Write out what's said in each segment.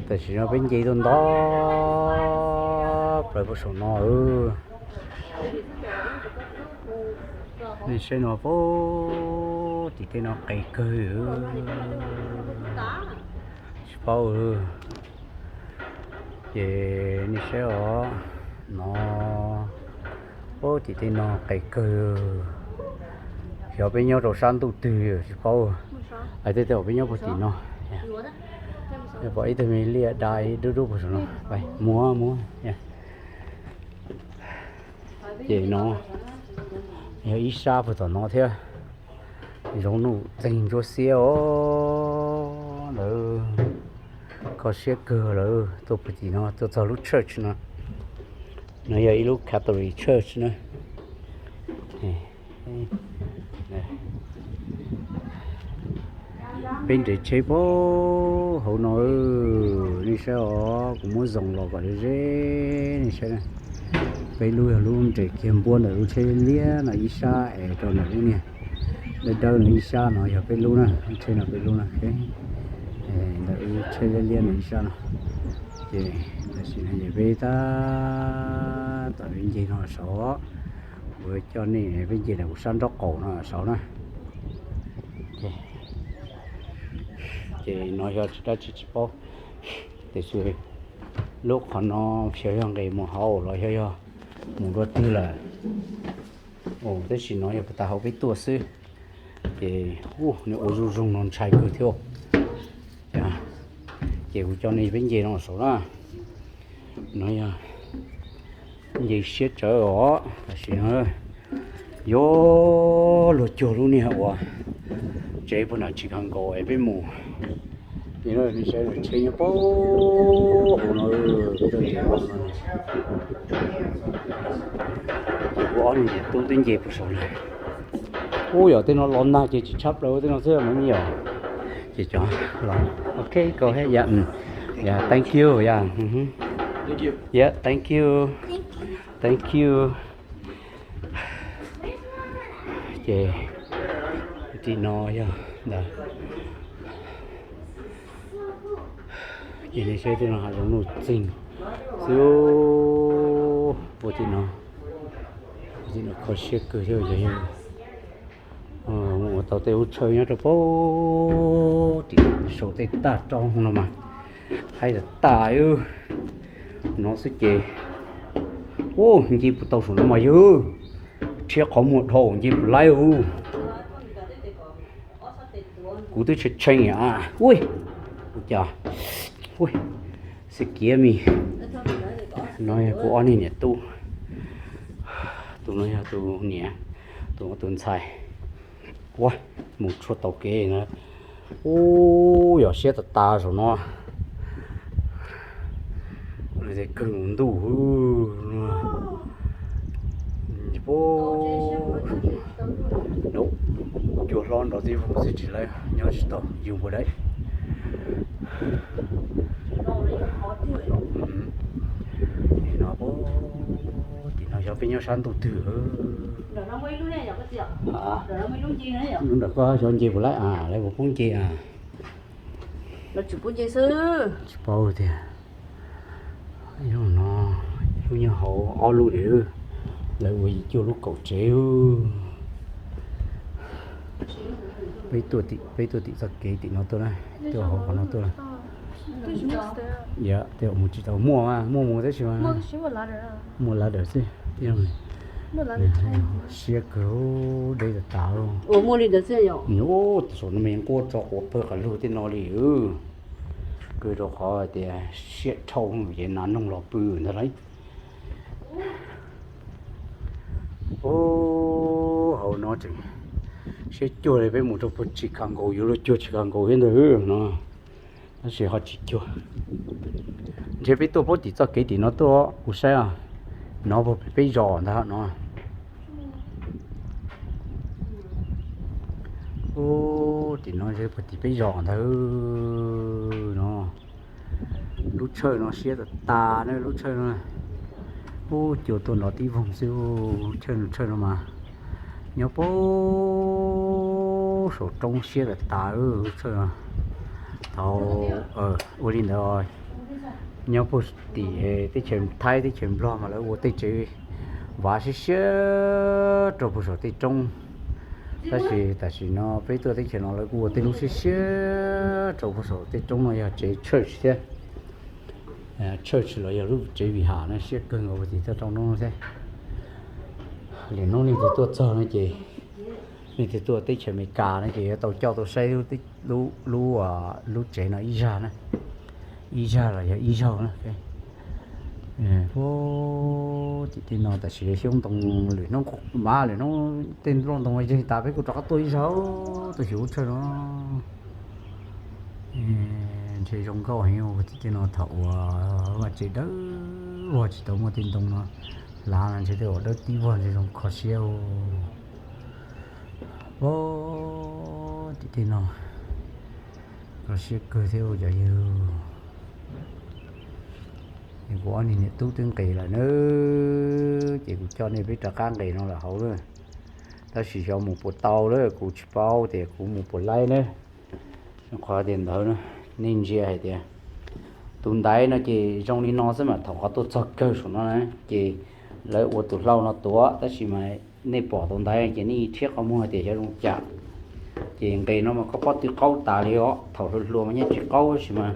Tam sim no peb nce tuaj nto plaws puag saum no. Nej saib no, puag tim tej no qis kawg, tsis paub. Ces nej saib os, no puag tim tej no qis kawg. Xyov peb nyob rau sab ntuj twg tsis paub. Hais tej tau peb nyob puag tim no. Pom ib tug me liaj dai dub dub puag saum no. Muab, muab. Ces no yog ib sab puag tom no thiab. Zoo nuj txeeg ntsuab xiab os. Lawv kho siab kawg lawm, tuaj puag tim no tuaj txog lub church no. No yog ib lub Catholic church na. Peb nres tsheb puag hauv no, nej saib os, kuv muab zoom los kom ze ze, nej saib na. Peb lub yog lub nres kiag npuab ntawm lub tsheb liab no ib sab es rau ntawm lub niag dawb dawb no ib sab no yog peb lub na, lub tsheb no peb lub na. Ntawm lub tsheb liab liab no ib sab no. Ces tam sim no ces peb tab tom nce no saud, kuv coj nej peb nce ntawm kuv sab nraub qaum no saud na. Ces no yog dab tsi tsis paub, tiam sis lub qhov no xyov yog nqis mus hauv los xyov yog mus dua twg lawm. Tab sis no yog puag ta hauv peb tuaj xwb. Ces nws ua zuj zus no ntshai kawg thiab. Ces kuv coj nej peb nce no saud na. No yog nce siab tsawv os, tam sim no yuav luag cuag lub niag uas tsev puag nram Chicago es peb mus. Ces no nws sawv daws tsheb nyob puag hauv no, peb tuaj nce hauv no. Ces kuv ob niag niam tub twb nce puag saud lawm. Ub, yog tej no los nag ces tsis tshab plaws tej no xwb mas me nyuam. Ces cov los, ok, go ahead, yeah, yeah, thank you, yeah, yeah, thank you, thank you. Ces tim no yog ntawd. Ces nej saib tej no hav zoov nuj txeeg xwb. Puag tim no, puag tim no kho siab kawg thiab. Mus ua tau tej lub tshawj nyob rau puag tim saum tej tag rau no mas haib tas tas. No xwb ces, ub, nce puas tau saum no mas yog rhiab qhov muag dhau nce puas laib ub. Kuv twb tshee tshee a, ui, ua cas, ui, xwb kiab mi. No yog kuv ob niag niam tub, tus no yog tus niam, tus tus ntxhais. Ua, mus tshua tau kev na. Ub, yog siab tas tas saum no. Kawg mus ntuj. Cua hlob nrov tib vog xwb tsis laib nyob tsis tau yus npua dawb. Tim no, tim no xyov peb nyob sab ntuj twg. Lub nram koj xyov nce puas laib a, lawv puas poob nce a? Tsis paub tias. Ib lub no, ib lub nyob hauv, ob lub li, lawv ua yim cuaj lub kaum tsev. Peb tuaj tim, peb tuaj tim txoj kev tim no tuaj na, tuaj hauv qhov no tuaj. Yog tej mus tsis tau, muaj, muaj mus tab sis mas muaj ladder xwb. Siab kawg, deb tas tas. Saum no me nquab tso quav pawg qas lug tej no li. Kawg rau qhov tias siab dhau ces nas noog los pw ntag lauj. Ub, hauv no tseem siab cuag li peb mus rau puag Chicago, yuav luag cuag Chicago thiab ntag no. Tab sis ho tsis cuag. Ntshe peb tuaj puag tim txoj kev tim no tuaj, kuv saib no puag pem peb zos ntag no. Ub, tim no ntshe puag tim peb zos ntag no. Lub tshawj no siab tas tas na lub tshawj no. Ub, cua tuaj nrov tib voog xwb, lub tshawj no mas nyob puag saum roob siab tas tas lub tshawj no. Thaum ua li ntawd Nyob puag tim teb chaws Thaib teb chaws Nplog mas lawv ua tej tsev vav siab siab rau puag saum tej roob. Tab sis tam sim no peb tuaj teb chaws no lawv kuj ua tej lub siab siab rau puag saum tej roob no yog tsev church thiab. Church los yog lub tsev Vij Has na, siab kawg nkaus puag tim toj roob no thiab. Lwm hnub nej tus tuaj txog no ces, nej tus tuaj teb chaws Amelikas no ces yuav tau coj tuaj saib lub, lub tsev no ib zag na, ib zag los yog ib zaug na. Tim tej no tam sim xyoob ntoo, lwm hnub mas lwm hnub tej nplooj ntoo zeeg tas peb kuj rov qab tuaj ib zaug, tuaj xyuas lub tshawj no. Ntshe zoo nkauj heev. Tim tej no thaum uas vaj tsev dawb vog tsis tau muaj tej ntoo no hlav no ntshe tej uas dawb tib vog ntshe zoo kho siab. Tim tej no kho siab kawg thiab cov yawg. Kuv ob niag niam tub twb nqis lawm na, ces kuv coj nej peb rov qab nqis no lawm hauv lawm. Tab sis xyov mus puas tau lawm, kuv tsis paub tias kuv mus puas laib na. Qhov tias ntawd nej ntsia hais tias tus ntaiv no ces zoo li no xwb mas thaum qhov tuaj txog kawg saum no na ces lawv ua tus hlau no tuav, tab sis mas nej pom tus ntaiv ces nej rhiab qhov muag hais tias xyov zoo cas. Ces nqis no mas koj pob tw qaub tas li os, thaum hluas hluas mas yeej tsis qaub tab sis mas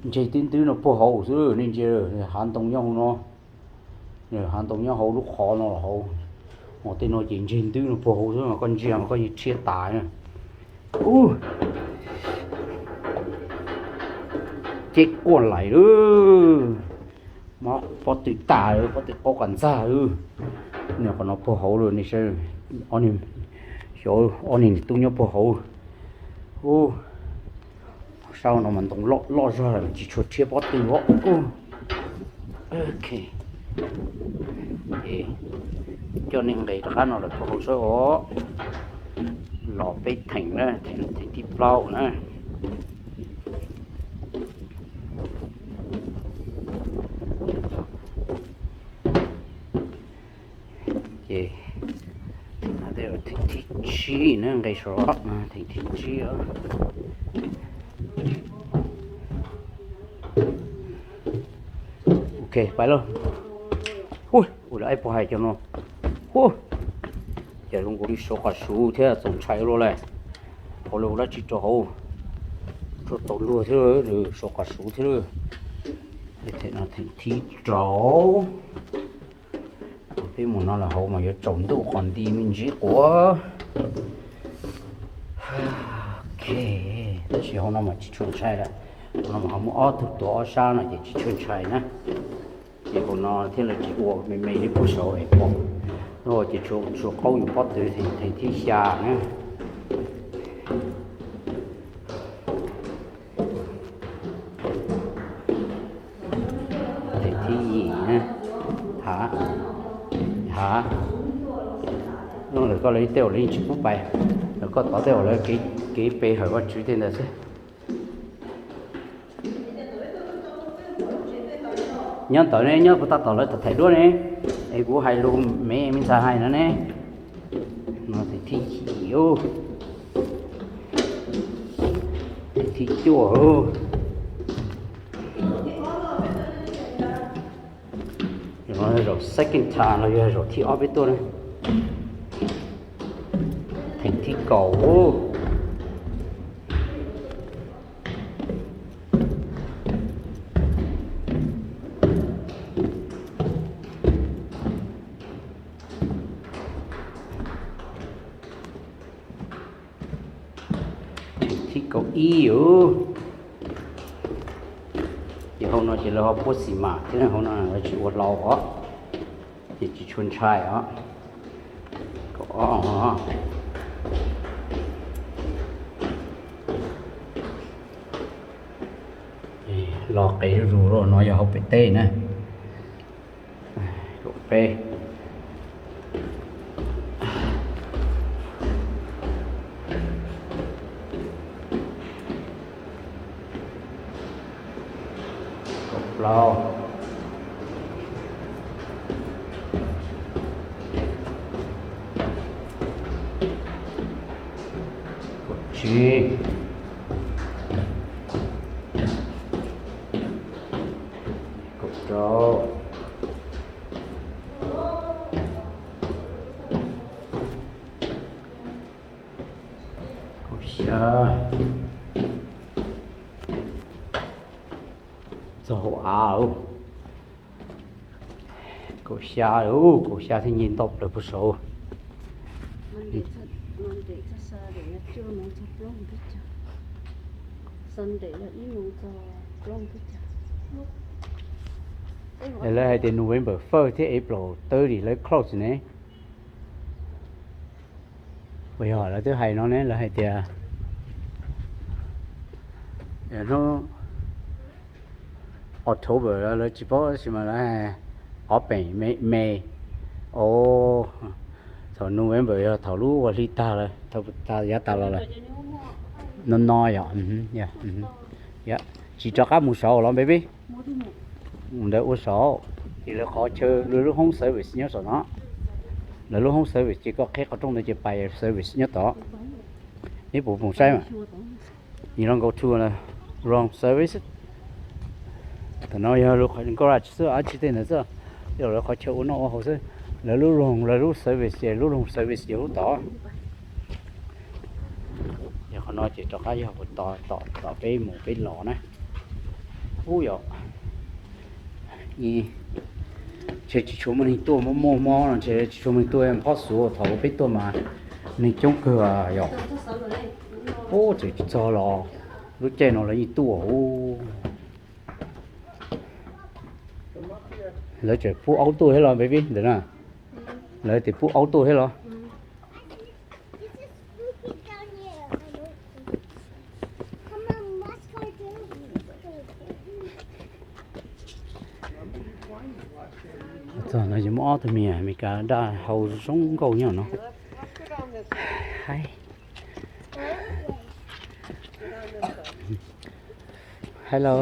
ntseg twb ntwb no puag hauv xwb, nej ntsia hav ntoo nyob hauv no. Hav ntoo nyob hauv lub qhov no hauv, hos tej no ces ntseg ntwb no puag hauv xwb mas koj ntsia mas koj yeej rhiab tas na. Ub, ceb quaj laim lawm, mob pob tw tas lawm, pob tw qaub qas ntxag lawm. Qhov no puag hauv lawm, xyov ob niag niam tub nyob puag hauv. Ub, sab no mas ntoo loj loj zog lawm tsis tshua rhiab pob tw os. Ok, coj nej nqis rov qab no lawm puag hauv saib os. Los peb theem na, theem thib plaub na. Ces theem thib tsib na, nqis saum no theem thib tsib os. Ok, pais lauj. Hu, ua lawv ib puag hais cov no. Hu, cas zoo nkaus li sov qas suv thiab txaus ntshai ua luaj li. Hauv lawv ua dab tsi rau hauv, rau tau luag thiab, sov qas suv thiab. Theem no theem thib rau. Peb mus no lawm hauv mas yuav tsaus ntuj qos nti me ntsis quav. Ok, tab sis hauv no mas tsis tshua ntshai lawm. Hauv no mas ho muaj ob tug tuav ob sab no ces tsis tshua ntshai na. Ces hauv no thiaj li tsis ua me me li puag saud es pom. Ces tsuas qaub yus pob tw theem thib xya na. Theem thib yim na. Hav, hav, no lawm koj lawv tej uas lawv yeej tsis pub pais, lawv koj tod tej uas lawv kev pe hawm Vajtswv tej ntawd xwb. Nyob ntawd ne, nyob puag ta tom lawv thaum thaim duab ne, es kuv hais lus me me ntxhais hais no ne. No thib yim, thib cuaj. Zaum second time los yog zaum thib ob peb tuaj na. Theem thib kaum. Thib kaum ib os. Ces hauv no ces lawv ho puab xis mas thiab, hauv no lawv tsis ua hlau os, ces tsis tshua ntshai os. Kaum ob, los qes zuj zus lawm, no yog hauv pem teb na. Kaum peb, kaum plaub, kaum tsib, Kaum xya. Txog hauv av. Kaum xya, kaum xya thiaj nce ntau plaws puag saud. Lawv hais tias November first thiab April thirty lawv close ne. Puas yog lawv twb hais no ne, lawv hais tias hnub October lawv tsis paub tab sis mas lawv qov peem May, May. O, thaum November yog thaum lub ua hli tag lawm, thaum yav tas los lawm. No no yom, tsis rov qab mus saud los npe peb. Mus ntawd ua saud, ces lawv qhov chaw lawv lub home service nyob saum no. Lawv lub home service ces koj qheb qhov rooj ntawd ces pais service nyob tod. Neb puas mus saib mas. You don't go to the wrong service. Tam no yog lub garage xwb, dab tsi tej ntawd xwb, yog lawv qhov chaw ua noj ua haus xwb. Lawv lub room, lawv lub service ces lub room service ces lub tod. Yog qhov no ces rov qab yog tom, tom peb mus peb los na. Ub yom, ntshe tsis tshua muaj neeg tuaj, muaj muaj mob no ntshe tsis tshua muaj neeg tuaj, phob xuv thaum peb tuaj mas neeg coob kawg yom. Ub, tseem tsis txog los, lub caij no lawv yeej tuaj ub. Lawv tseem pub aub tuaj thiab los npe peb ntawm na. Lawv tias pub aub tuaj thiab los. Txog no ces muaj ob tug me Amelikas daj hau zoo nkauj nyob no. Hi. Hello.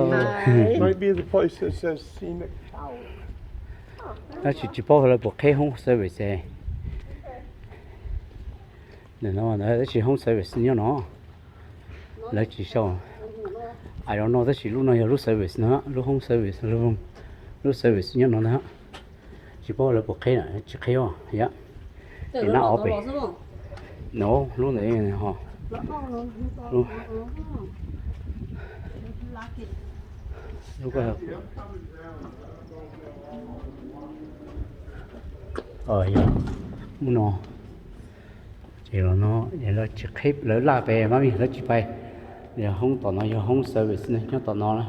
Might be the place that says scenic tower. Tab sis tsis paub lawv puas qheb home service. Ntawm no tab sis home service nyob no. Lawv tsis sau. I don't know tab sis lub no yog lub service na, lub home service, lub service nyob no ntag. Tsis paub lawv puas qheb na, tsis qheb os yom. Ces nab ob pem. No, lub ntawd ho. Lub ko, yog ub no. Ces los no lawv tsis qheb, lawv laj pem mas vim lawv tsis pais. Yog hoob tom no yog home service ne, nyob tom no na.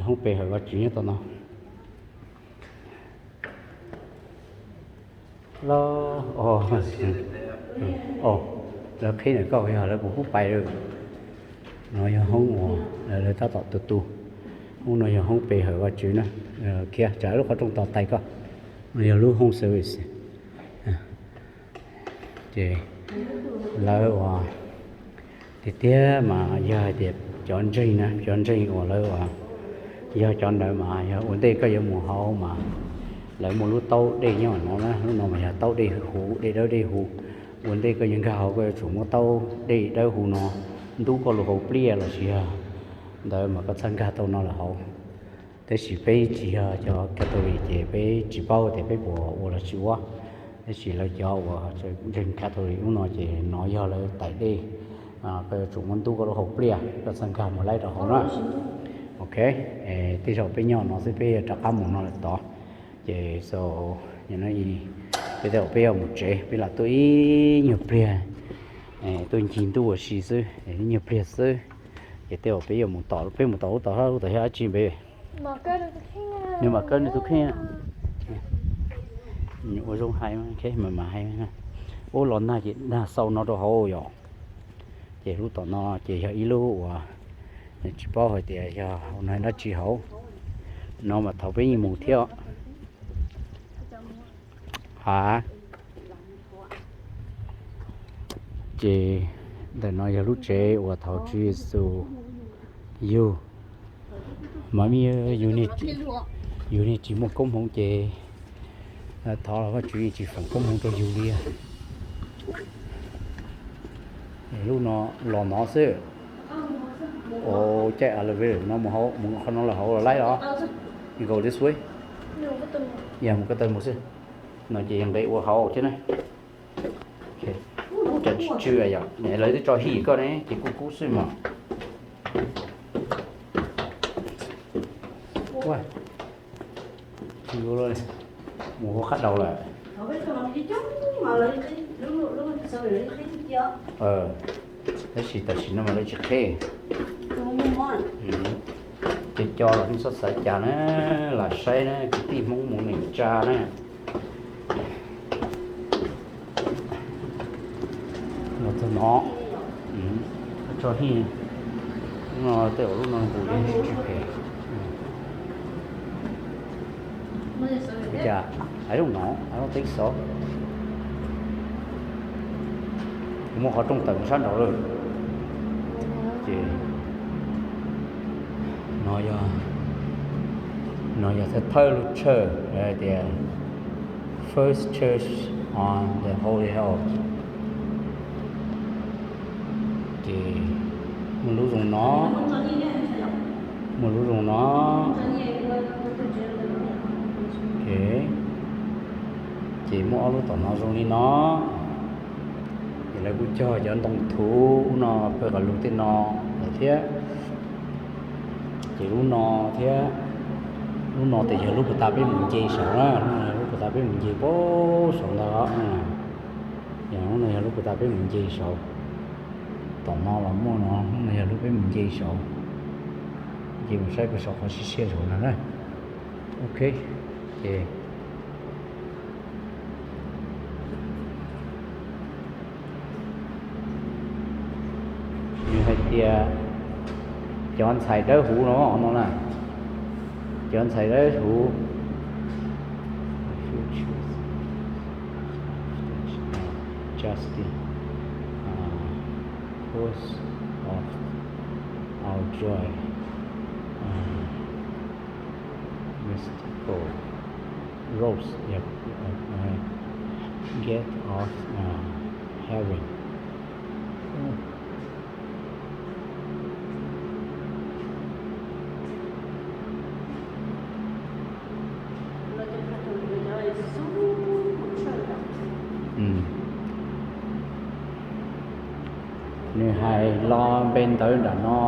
Hoob pe hawm Vajtswv nyob tom no. Los, lawv qheb ntawm koj yog lawv puas pub pais lawm. No yog hoob uas lawv tab tom tu tu. Hoob no yog hoob pe hawm Vajtswv na. Khiav tsam lub qhov rooj tos tais koj. No yog lub home service. Ces lawv uas tiag tiag mas yog hais tias cov ntseeg na, cov ntseeg uas lawv uas yog cov ntawd mas yog ua ntej koj yuav mus hauv mas lawv muaj lub taub dej nyob no na, lub no mas yog taub dej huv, dej dawb dej huv. Ua ntej koj yuav nkag hauv koj yuav tsum muab taub dej dawb huv no ntub koj lub hauv pliaj los sis yog ntawd mas koj txhaj nkag tau no lawm hauv. Tab sis peb tsis yog cov Catholic ces peb tsis paub tias peb puas ua los tsis ua. Tab sis lawv cov uas ntseeg Catholic ub no ces no yog lawv tais dej, koj yuav tsum muab ntub koj lub hauv pliaj koj txhaj nkag mus laib rau hauv na. Ok, tej zaum peb nyob no xwb peb yuav rov qab mus no lawm tod. Ces so, peb tej zaum peb yuav mus tsev, peb lam tuaj ib nyuag pliag, tuaj ncig ntuj ua si xwb, ib nyuag pliag xwb. Ces tej zaum peb yuav mus tom, peb mus tom ub tom hab ub tom hab dab tsi npe. Nws mam kawg nws tus kheej. Ua zoo hais mas mas hais. Ub los nag ces nag xau no rau hauv yom. Ces lub tom no ces yog ib lub uas tsis paub hais tias yog ua no dab tsi hauv. No mas thaum peb yeej mus thiab. Ha. Ces ntawm no yog lub tsev uas thov Tswv Yexus yug. Mas yus, yus niag tsis muaj koob hmoov ces thov los Vajtswv yeej tsis foom koob hmoov rau yus li. Lub no los no xwb. Ua caij elevator no mus hauv, mus qhov no los hauv los laib los. You go this way? Yog mus ko taw mus xwb. No ces yog nqe ua hauv thiab na. Ua cas tsw tsw yom, lawv twb tso hij koj ne ces kuj kub xwb mas. Mus ua qab daus lawm. Tab sis tam sim no mas lawv tsis qheb. Cov cov los nej txhob xav cas na, lam saib na, kwv tij Hmoob mus neem tsa na. Los txog no, tso hij, lub no tej zaum lub no nqus li tsis phem. Ua cas, I don't know, I don't think so. Kuv muab qhov rooj tawm mus sab nraud lawm. Ces no yog, no yog thawj thawj lub church, lawv hais tias first church on the Holy Hill. Ces muaj lub zoo no, muaj lub zoo no. Ces muaj ob lub tom no zoo li no. Ces lawv kuj cog cov ntoo thuv ub no pawg qas lug tej no lawm thiab. Ces lub no thiab, lub no ces yog lub puag ta peb mus nce saud na, lub no yog lub puag ta peb mus nce puag saud ntag. Yog lub no yog lub puag ta peb mus nce saud. Tom no los muaj no, lub no yog lub peb mus nce saud. Nce mus saib puag saum qhov siab siab saud no na. Ok, ces nws hais tias cov ntxhais dawb huv no, no na, cov ntxhais dawb huv, justice, cause of our joy, mystical rose, gate of heaven. Nws hais lo npe ntawv nram no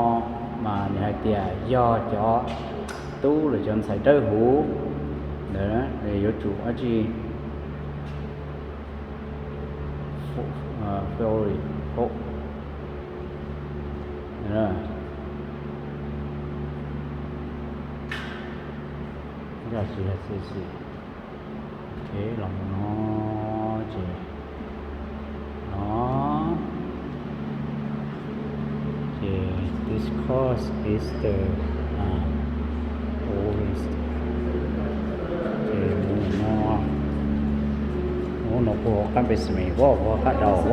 mas nws hais tias yog cov tub los cov ntxhais dawb huv ntawd yuav tsum dab tsi fiery hope. Yog tsis yog xwm xwm. Ces los mus no ces no ces this course is the oldest. Ces mus no, mus no puag qab basement, puag qab daus.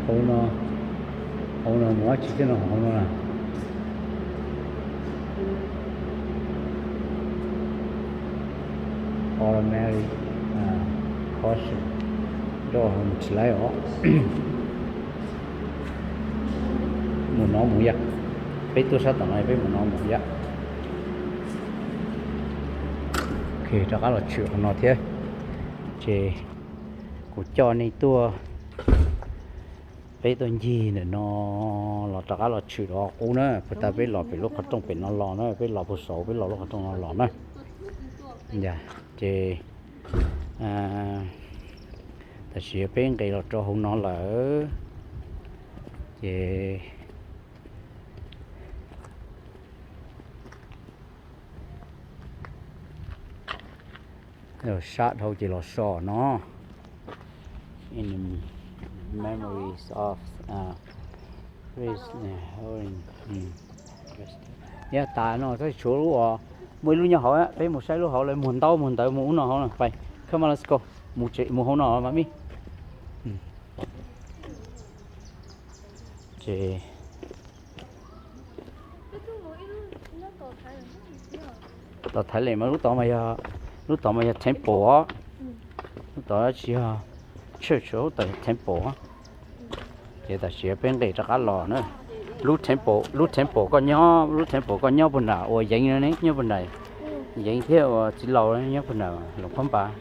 Hauv no, hauv no mus dab tsi thiab no, hauv no na. Automatic caution, rau hauv mus tsis laib os. Mus no mus yam, peb tuaj sab tom no peb mus no mus yam. Ok, rov qab los tshwm qhov no thiab. Ces kuv coj nej tuaj, peb tuaj ncig ntawm no los rov qab los tshwm rau qub na, puag ta peb los pem lub qhov rooj pem no los na, peb los puag saud peb los lub qhov rooj no los na. Ces tam sim peb nqis los rau hauv no lawm, ces sab dhau ces los so no. In the memories of, yog tas no tshuav lub, muaj ib lub nyob hauv, peb mus saib lub hauv, lawv muag ntaub muag ntawv mus ub no hauv no. Come on, let's go. Mus tsev mus hauv no mas mij. Ces Tom Thailand mas lub tod mas yog, lub tod mas yog temple os. Lub tod tsis yog church, lub tod yog temple. Ces tam sim peb nqis rov qab los na. Lub temple, lub temple koj nyob, lub temple koj nyob puag nram uas Yeev no ne, nyob puag nram Yeev thiab uas txiv laus nyob puag nram Luam Phab Npas.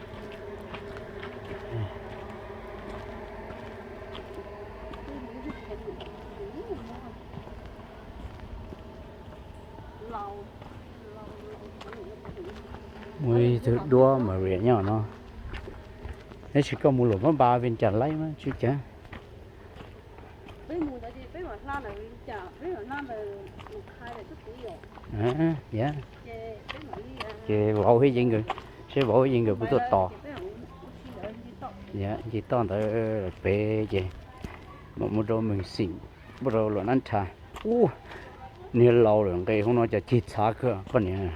Muaj ib tug duab Maria nyob no. Tab sis koj mus Luam Phab Npas Vias Cas Laib mas tsis cas. Ces vauv thiab yeej nkawd, seb vauv thiab yeej nkawd puas tuaj tos. Nce toj ntawd pem ces mam mus rau Mees Xim, mus rau Luam Nab Nrhas. Ub, niag laus lawm nqes hauv no cas cig txhav kawg poj niam.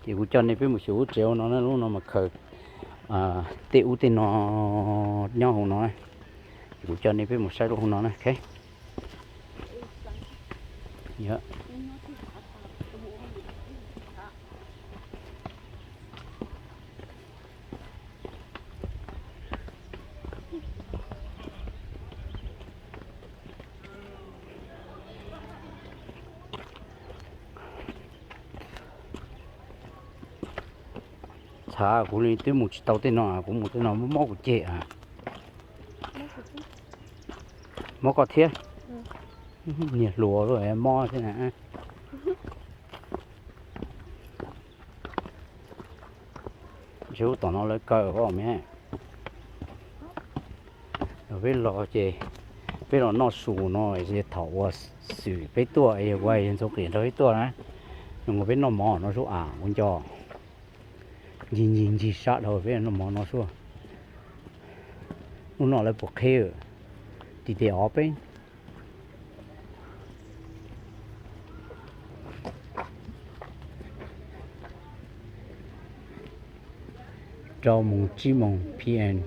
Ces kuv coj nej peb mus xyuas lub tsev hauv no na, lub no mas khaws tej ub tej no nyob hauv no. Ces kuv coj nej peb mus saib lub hauv no na. Txhav, kuv li twb mus tsis tau tej no, kuv mus tej no mob mob kuv ceg. Mob koj thiab? Niag hluas mob thiab na. Ntshe ub tom no lawv kaw me. Peb los ces peb los noj su no, thaum uas xwm peb tuaj, yog ua yog ntxuv qias nrog peb tuaj na, nws ua peb noj mov no sub as ua nco. Ncig ncig ncig sab dhau peb noj mov no sub. Hnub no lawv puas qhib, tis tis ov peb. Rau moos tsib moos P M.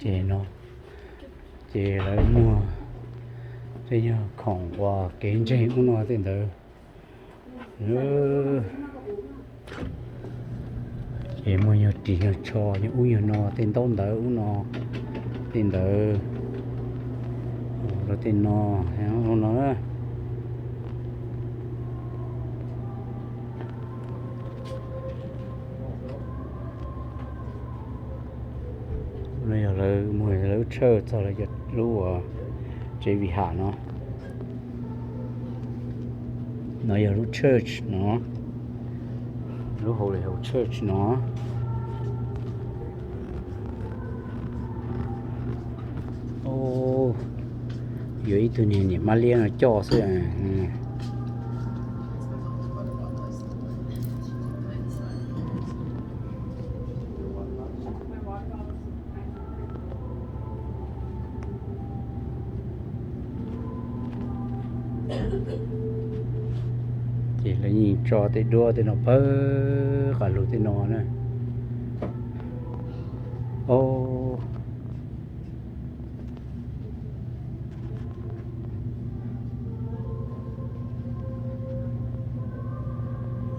Ces no ces lawv muag tej nyuag khoom uas kev ntseeg ub no tej ntawd. Ces muaj nyuag ris nyuag tsho nyuag ub nyuag no, tej ntaub ntawv ub no, tej ntawd, tej no, no. No yog lawv muag lawv lub tshawj txog lawv lub uas tsev vij ham no. No yog lub church no, lub hauv li hauv church no. Yuav ib tug niag niam mab liab no coj xwb. Ces lawv yeej tso tej duab tej no pawg qas lug tej no na.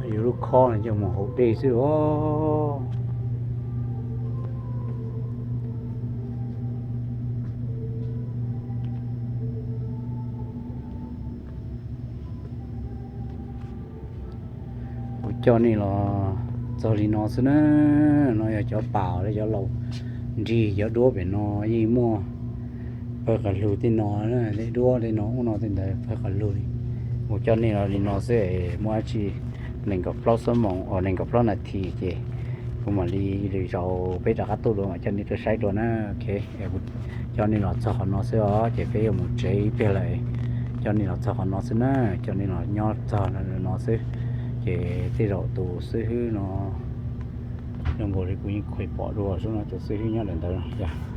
Yus lub khob no coj mus haus dej xwb os. Kuv coj nej los txog li no xwb na. No yog cov pam los cov laus nrig cov duab pem no yeej muaj pawg qas lug tej no, tej duab tej no ub no tej ntawd pawg qas lug li. Kuv coj nej los li no xwb, muaj dab tsi nees nkaum plaub xuab moos, nees nkaum plaub nas this ces kuv mam li lwm zaus peb rov qab tuaj dua mam coj nej tuaj saib dua na. Coj nej los txog qhov no xwb os, ces peb yuav mus tsev ib pliag lawm. Coj nej los txog qhov no xwb na, coj nej los nyob txog no xwb. Ces tej zaum tus xib hwb no, zoo nkaus li kuv yeej khuv pom dua xwb no, tus xib hwb nyob ntawm ntawd no.